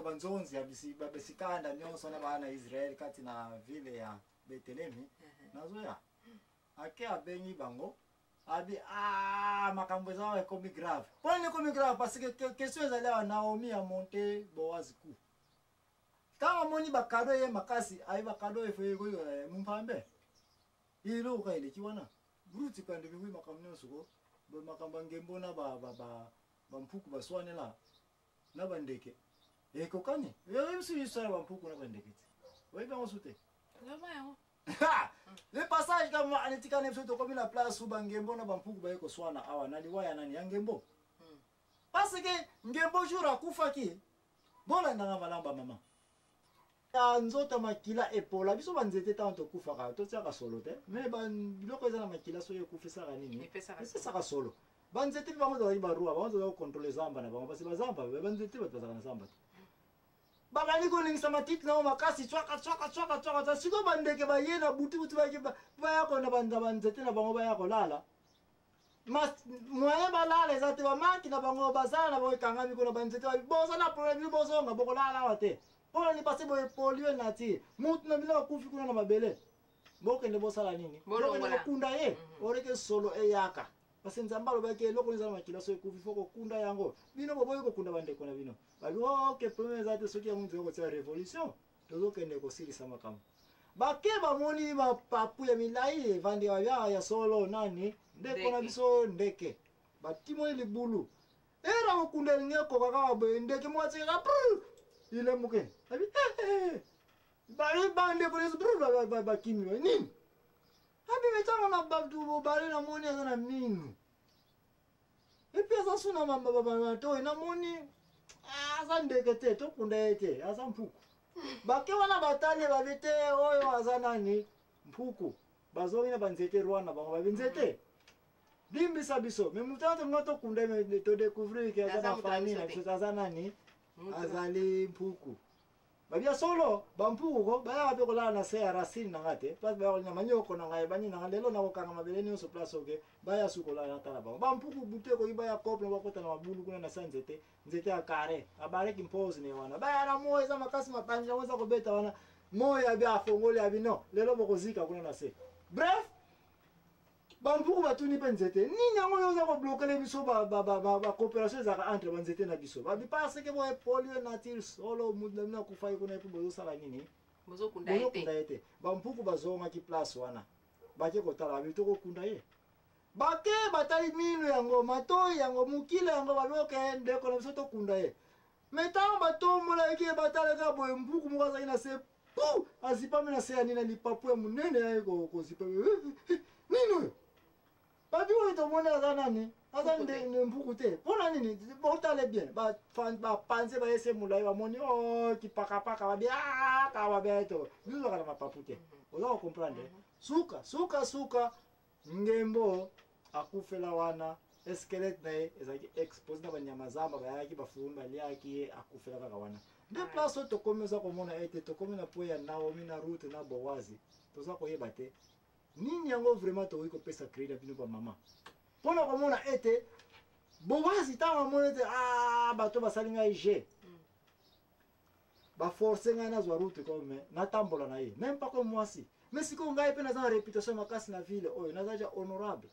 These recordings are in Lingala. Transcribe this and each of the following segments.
Banzonzi ya bisikanda nyonso na bana Israel kati na ville ya Betelemi nazoya. Ake abengi bango, abi ah, makambo eza awa ekomi grave. Mpo nini ekomi grave? Parce que question ezali awa, Naomi a monte Boaz coup. Ntango amoni bakado ye makasi, ayi bakado efo mumpambe eloko eleki wana bruti kandeke kui makambo nyonso ko makambo ya ngembo na bampuku baswanela na bandeke ekokani. Oyebi biso histoire ya bampuku na bandeke te? Oyebi yango su te? Le passage kama anetikana biso tokomi na place bangembo na bampuku baye koswana awa na liwa ya nani? Ya ngembo. Parce que ngembo jour akufaki, bolandanga malamu bamama, ya nzoto makila epola. Biso banzete, ntango tokufaka totiaka solo te, mais biloko eza na makila soki ekufisaka nini? Epesaka solo. Banzete mpe bango tozalaki baroi, bango tozalaki kocontrôler zamba na bango, parce bazamba banzete, bato bazalaka na zamba te. Babandi koningisa matiti nango makasi, tswaka tswaka tswaka tswaka. Sikoyo bandeke baye na butu butu, baya kona banzete na bango, baya kolala. Moyen balala eza te, bamaki na bango bazala na bango ekangami kuna. Banzete boza na problème, bino bozonga, bokolala awa te. Mpona nini? Parce boye polluer nature. Mutu na bino akufi kuna na mabele, bokende bosala nini? Bokende kokunda ye oreke solo eyaka, parce Nzambe alobaki eloko eza na makila so ekufi, faut kokunda yango. Bino boboyi kokunda bandeko na bino. Babi ok, problème eza te. Soki yango nzela kotia révolution, tozokende kosilisa makambo. Bake bamoni mapapu ya milai evandi ya ya solo nani? Ndeko na biso ndeke. Batimoli libulu era kokunda, elingi ekoka kaka boye, ndeke moko atikaka ilemuke, abi bandeko nyonso bakimi. Nini? Abi metango na bato bobale, namoni aza na minu et puis aza su na matoi, namoni aza ndeke te, tokunda ye te, aza mpuku. Bake wana batali, babi te, oyo aza nani? Mpuku. Bazongi na banzete roi na bango, babi nzete limbisa biso, mais moto wana tolinga tokunda ye, todécouvrir que aza na famille na biso, aza nani? Azali mpuku. Babi ya solo, bampuku ko bayaka mpe kolala na se ya racine na nga te, place baya kolinga manyoko na ngai bani na nga. Lelo nakokanga mabele nyonso, place oke baya su kolala natala bango. Bampuku butu ekoki baya kope na bakota na mabulu kuna na sa nzete, nzete ya carré abareki mpose ne wana, baya na moi eza makasi, mapanzi yango eza kobeta wana moi, abi afongoli, abi non, lelo bokozika kuna na se. Bref, bampuku batuni mpe nzete nini yango oyo oza kobloquer biso bacoopération ezalaka entre banzete na biso? Babi parce que boye polluer nature. Solo mutu na bino akufaki kuna et puis bozosala nini? Bozokunda ye te. Bampuku bazongaki place wana, bake kotala, babi tokokunda ye. Bake batali minu yango, matoi yango, mokila yango, babi ok, ndeko na biso, tokunda ye. Mais ntango batombolaki ye, batalaka boye, mpuku moko azalaki na se pu azipami na se ya nini, na lipapu ya monene yaye kozipa. Nini oyo? Babi oyo tomoni aza nani? Aza mpuku te. Mpona nini? Botale bien, bapanze bayese molai, bamoni o kipakapaka, babi kaka babi to biso ozaka na mapapu te. Oza kocomprendre? Suka suka suka, ngembo akufela wana, squelette na ye ezalaki exposé na banyama zamba, bayaki bafumi baliaki ye, akufela kaka wana. Nde place oyo tokomi, oza komona ete tokomi na po ya Naomi na Rute na Boazi. Toza koyeba te nini yango vraiment tokoki kopesa crédit na bino bamama mpona komona ete Boazi, ntango amoni ete ah, bato basali ngai je baforce ngai nazwa Rute comme natambola na ye, même pas comme mwasi, mais sikoyo ngai mpe naza na réputation makasi na ville oyo, naza ja honorable,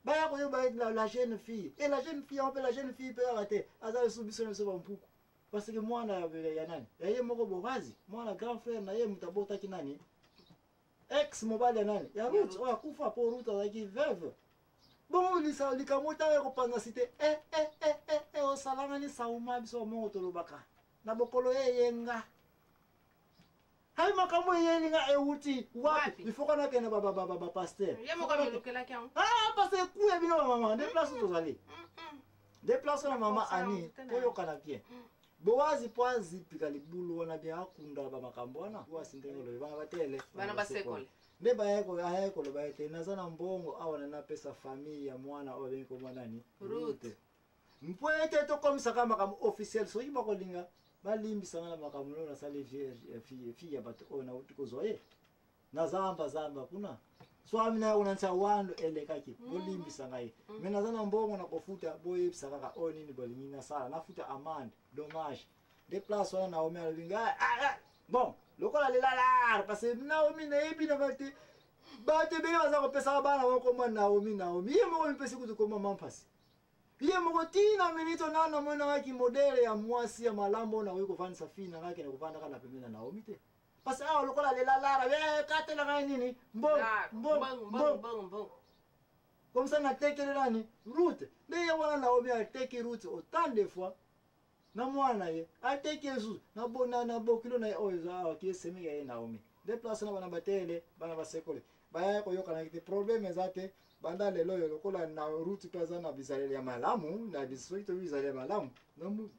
baya koyeba la jeune fille et la jeune fille yango mpe la jeune fille mpe kaka te, aza lisusu biso na biso bampuku, parce que mwana ya nani? Ya ye moko Boazi, mwana grand frère na ye, moto abotaki nani? Ex mobali ya nani? Ya Ruth oyo akufa, mpo Ruth azalaki veuve. Bongo likambo ntango ekopanza site e e e e e osalangani sauma, biso bamongo tolobaka na bokolo eyenga hai, makambo eyeli nga ewuti wapi? Il faut kana nakende bapasteur, parce que ekuya bino bamama nde place tozali, nde place wana mama ani toyokana bien. Boazi po azipika libulu wana bien, akunda bamakambo wana, Boazi ndenge olobi bana batele. Bana basekole. Nde bayaki koloba ete naza na mbongo awa na napesa famille ya mwana oyo abengi komwa nani? Rute. Mpo ete tokomisaka makambo officiel, soki bakolinga balimbisanga na makambo oyo nasali fille ya bato oyo nauti kozwa ye na zamba zamba kuna, swami na kuna ntia wando elekaki, bolimbisa ngai, mais naza na mbongo na kofuta, boyebisa kaka oyo nini bolingi nasala, nafuta amende, dommage. Nde place wana Naomi alobi ngai, ah, ah, bon, lokola lela lar, parce que Naomi nayebi na ngai te. Bato ebele baza kopesaka bana bango kombo Naomi, Naomi. Ye moko mipesi kutu kombo Mampasi. Ye moko ti na minute oyo nanu namoni na ngai kimodele ya mwasi ya malamu oyo nakoki kovandisa fille na ngai akende kovandaka na pembeni na Naomi te. Parce que awa lokola lela lara, eh, katela ngai nini? Mbongo, mbongo, mbongo. Mbongo. Comme ça natekeli nani? Ruth. Nde ye wana Naomi ateki Ruth autant de fois. Na mwana na ye ateki ye lisusu na bo, na, na bokilo na ye oyo eza awa ki esemeki ya ye Naomi. Nde place na bana bateyele, bana basekole. Bayaki koyokanaki te, problème eza te. Banda lelo oyo lokola na Ruth mpe aza na bizaleli ya malamu, na soki toyebi bizaleli ya malamu,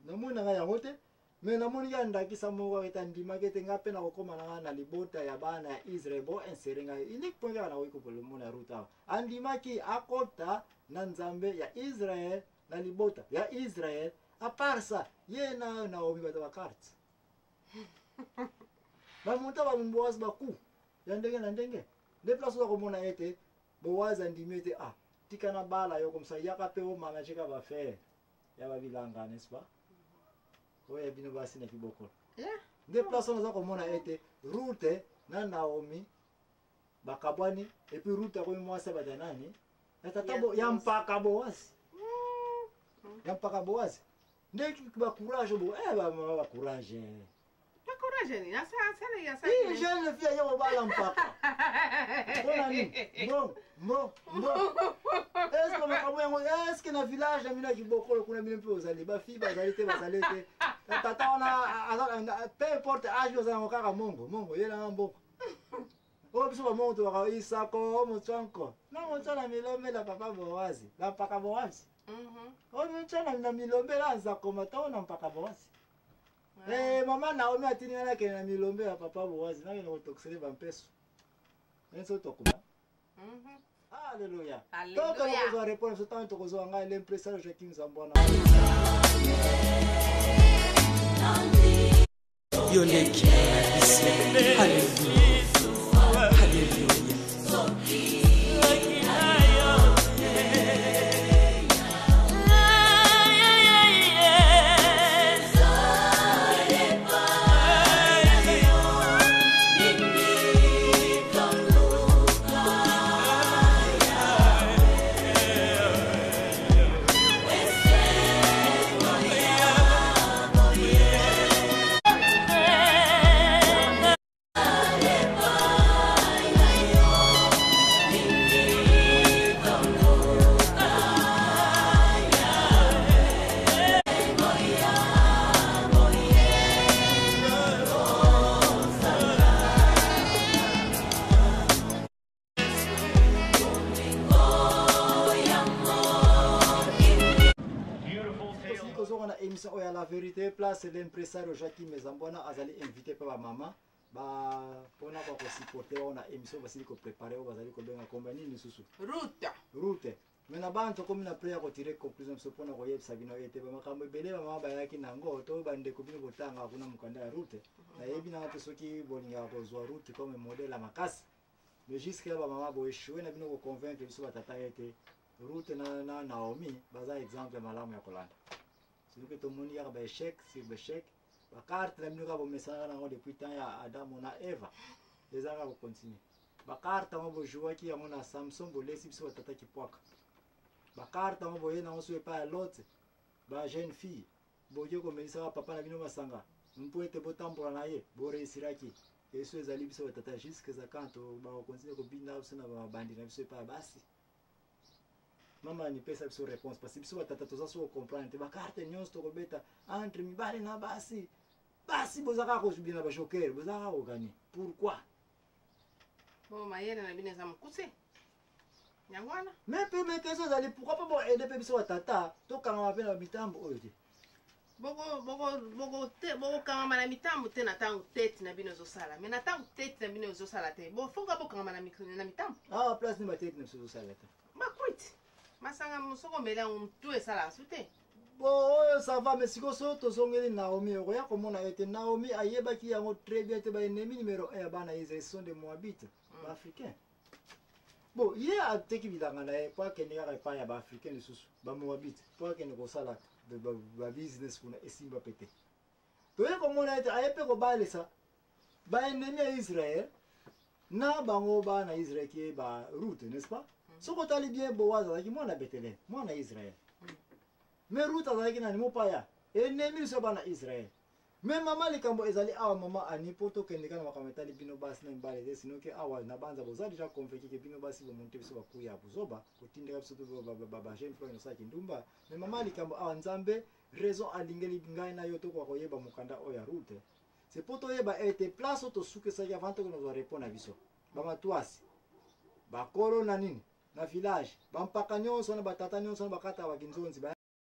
namoni na ngai yango te. Mais namoni kaka ndakisa moko ete andimaki ete ngai mpe nakokoma na ngai na libota ya bana ya Israël, bo insere ngai. Unique point kaka nakoki komona Ruth awa. Andimaki akota na Nzambe ya Israël, na libota ya Israël. À part ça, ye na Naomi bato ba carte. Ba monta ba Boaz ba coup ya ndenge na ndenge. Nde place oza komona ete Boaz andimi ete ah tika na bala yo comme ça yaka pe o manager ka ba faire ya ba bilanga, n'est-ce pas? Oyo ya bino basi na kibokolo. Yeah. Nde place wana oza komona ete Ruth na Naomi bakabwani et puis Ruth akomi mwasi ya bato ya nani? Ya tata bo, ya mpaka Boaz. Ya mpaka Boaz. Nde ba courage bo, eh ba mama ba courage. Ba courage ni, asa asala ya sa. Une jeune fille aye kobala mpaka. Mpona nini? Mbongo, mbongo, mbongo. Est-ce que makambo yango, est-ce que na village na bino ya kibokolo kuna bino mpe ozali, ba fille bazali te, bazali te. Tata wana aza, peu importe âge oza yango kaka mongo, mongo, ye nanga mbongo. Oyo biso ba mongo tobaka isako motswanko. Na motswana milombe na papa Boazi, na mpaka Boazi. Oyo motswana na milombe na nzako mato na mpaka Boazi. Eh, mama Naomi atindi nga nakende na milombe ya papa Boazi, nakende kotokisele ba mpesu. Enso tokuma. Alléluia. Alléluia. Toka tokozwa réponse ntango tokozwa ngai l'impresario Joaquim Zambwana. Yo nde kimia na biso. Haleluya, haleluya. Kozonga na émission oyo ya la vérité, place l'impresario Jackie Mezambwana azali invité pe ba mama ba pona kwa ko supporter oyo na émission basili ko préparer oyo bazali kobenga komba nini lisusu Route. Route. Mais na bantu komi na prêt ya ko tirer conclusion biso pona koyebisa bino ete ba makambo ebele ba mama bayaki nango to ba ndeko bino botanga kuna mokanda ya route. Nayebi nanga te soki bolingaka kozwa route comme modèle ya makasi. Mais jusque là ba mama bo échouer na bino ko convaincre biso ba tata ete Ruth na Naomi baza exemple ya malamu ya kolanda. Soki tomoni kaka ba échec sur ba échec, ba carte na bino kaka bomesanaka nango depuis temps ya Adam na Eva, eza kaka kocontinue. Ba carte yango bojouaki yango na Samson, bolesi biso ba tata kipwaka. Ba carte yango boye nango so epai ya Lot, ba jeune fille boke komelisaka papa na bino masanga mpo ete botambola na ye, boreusiraki. Eso ezali biso ba tata jusque za quand bakokontinue kobina biso na bandi na biso epai ya basi. Mama ni pesa biso réponse parce que biso ba tata toza so comprendre te ba carte nyonso tokobeta entre mibale na basi. Basi boza kaka kozubina ba joker, boza kaka kogagner. Pourquoi? Bon, mayele na bino eza mokuse. Yango wana. Mais pe mais question ezali pourquoi pas bo aider pe biso ba tata tokangama pe na mitambo oyo te. Bokokangama na mitambo te na ntango tete na bino ezosala. Mais na ntango tete na bino ezosala te, bofoka bokangama na mitambo. Ah, place ni ba tete na biso ezosala te. Bakwiti. Masanga soko omeli yango mutu esalaka su te. Bon, oyo ça va, mais sikoyo soki tozongeli Naomi, okoya komona ete Naomi ayebaki yango très bien te ba ennemi numéro 1 ya bana Israël ce sont des Moabites, ba Africains. Bon, ye ateki bilanga na ye po akende kaka epai ya ba Africains lisusu, ba Moabites, po akende kosala ba business kuna esimba pe te. Toye komona ete aye mpe kobalisa baennemi ya Israel na bango bana Israel ke ba Ruth, n'est-ce pas? Soki otali bien, Boaz azalaki mwana Bethlehem, mwana Israel. Mais Ruth azalaki nani? Mopaya, ennemi liso ya bana Israel. Mais mama, likambo ezali awa, mama Ani, mpo tokende kaka na makambo etali bino basi na mibali te, sinon ke awa na banza boza déjà convaincu ke bino basi bomonte biso bakuya ya buzoba, kotindika biso to bajeune fille osalaki ndumba. Mais mama, likambo awa, Nzambe raison alingeli ngai na yo tokoka koyeba mokanda oyo ya Rute, c'est mpo toyeba ete place oyo tosukisaki avant tokende kozwa repos na biso, bamatwasi bakolo na nini na village, bampaka nyonso na batata nyonso na bakata bakinzonzi.